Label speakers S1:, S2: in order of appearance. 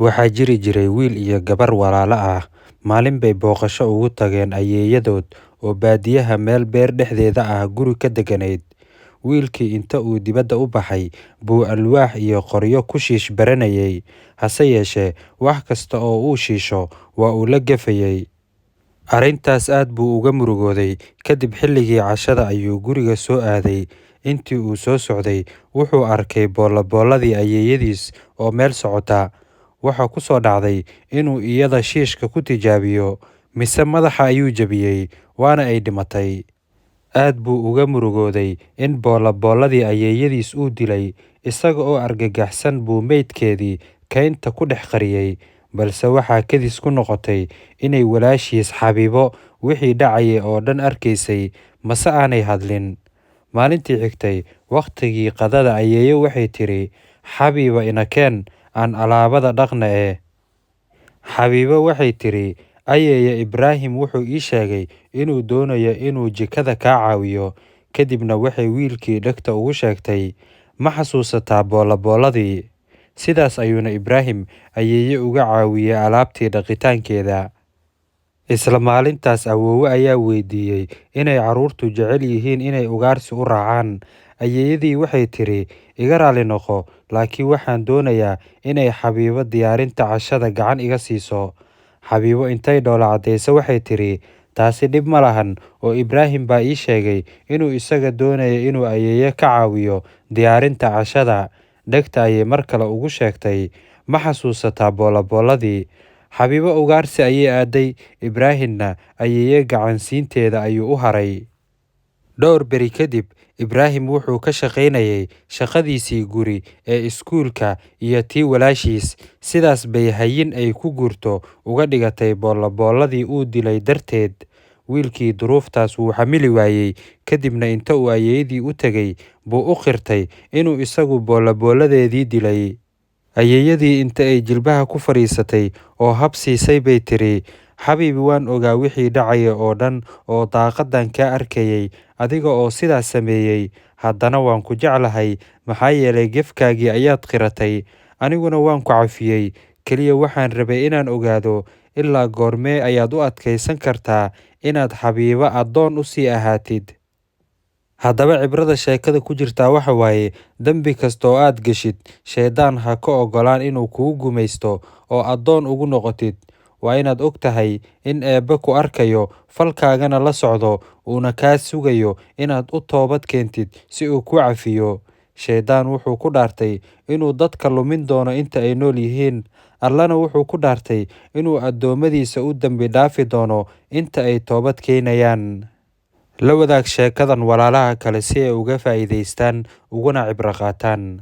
S1: Waxaa jiri jiray wiil iyo gabar walaalo ah. Maalin bay booqasho ugu tageen ayeeyadood oo baadiyaha meel beer dhexdeeda ah guri ka degganayd. Wiilkii inta uu dibadda u baxay buu alwaax iyo qoryo ku shiish baranayay, hase yeeshee wax kasta oo uu shiisho waa uu la gefayay. Arrintaas aad buu uga murugooday. Kadib xilligii cashada ayuu guriga soo aaday. Intii uu soo socday wuxuu arkay boolabooladii ayeeyadiis oo meel socota. Waxaa ku soo dhacday inuu iyada shiishka ku tijaabiyo, mise madaxa ayuu jabiyay, waana ay dhimatay. Aad buu uga murugooday in boolabooladii ayeeyadiis uu dilay. Isaga oo argagaxsan buu meydkeedii kaynta ku dhex qariyay. Balse waxaa kedis ku noqotay inay walaashiis Xabiibo wixii dhacayay oo dhan arkaysay, mase aanay hadlin. Maalintii xigtay, waqtigii qadada ayeeyo waxay tidhi, "Xabiiba ina keen, aan alaabada dhaqna ee." Xabiibo waxay tidhi, "Ayeeyo, Ibraahim wuxuu ii sheegay inuu doonayo inuu jikada kaa caawiyo." Kadibna waxay wiilkii dhegta ugu sheegtay, "Ma xasuusataa boolabooladii?" Sidaas ayuuna Ibraahim ayeeyo uga caawiyay alaabtii dhaqitaankeeda. Isla maalintaas awoowe ayaa weydiiyay inay carruurtu jecel yihiin inay ugaarsi u raacaan. Ayeeyadii waxay tidhi, "Iga raali noqo, laakiin waxaan doonayaa inay Xabiibo diyaarinta cashada gacan iga siiso." Xabiibo intay dhoola caddaysay waxay tidhi, "Taasi dhib ma lahan oo Ibraahim baa ii sheegay inuu isaga doonayo inuu ayeeyo ka caawiyo diyaarinta cashada." Dhegta ayay mar kale ugu sheegtay, "Ma xasuusataa boolabooladii?" Xabiibo ugaarsi ayay aaday, Ibraahimna ayeeyo gacan siinteeda ayuu u haray. Dhowr beri kadib, Ibraahim wuxuu ka shaqaynayay shaqadiisii guri ee iskuulka iyo tii walaashiis. Sidaas bay hayin ay ku guurto uga dhigatay boolabooladii uu dilay darteed. Wiilkii duruuftaas wuu xamili waayay, kadibna inta uu ayeeyadii u tegay buu u qirtay inuu isagu boolabooladeedii dilay. Ayeeyadii inta ay jilbaha ku fadhiisatay oo hab siisay bay tidhi, "Xabiibi, waan ogaa wixii dhacayay oo dhan oo daaqaddan kaa arkayay adiga oo sidaas sameeyay. Haddana waan ku jeclahay, maxaa yeelay gefkaagii ayaad qiratay, aniguna waan ku cafiyay. Kaliya waxaan rabay inaan ogaado ilaa goormee ayaad u adkaysan kartaa inaad Xabiibo addoon u sii ahaatid." Haddaba cibrada sheekada ku jirtaa waxa waaye, dembi kasta oo aad gashid, shaydaan ha ka oggolaan inuu kugu gumaysto oo addoon ugu noqotid. Waa inaad og tahay in Eebbe ku arkayo, falkaagana la socdo, uuna kaa sugayo inaad u toobad keentid si uu kuu cafiyo. Shaydaan wuxuu ku dhaartay inuu dadka lumin doono inta ay nool yihiin. Allana wuxuu ku dhaartay inuu addoommadiisa u dembi dhaafi doono inta ay toobad keenayaan. La wadaag sheekadan walaalaha kale si ay uga faa'iidaystaan uguna cibro qaataan.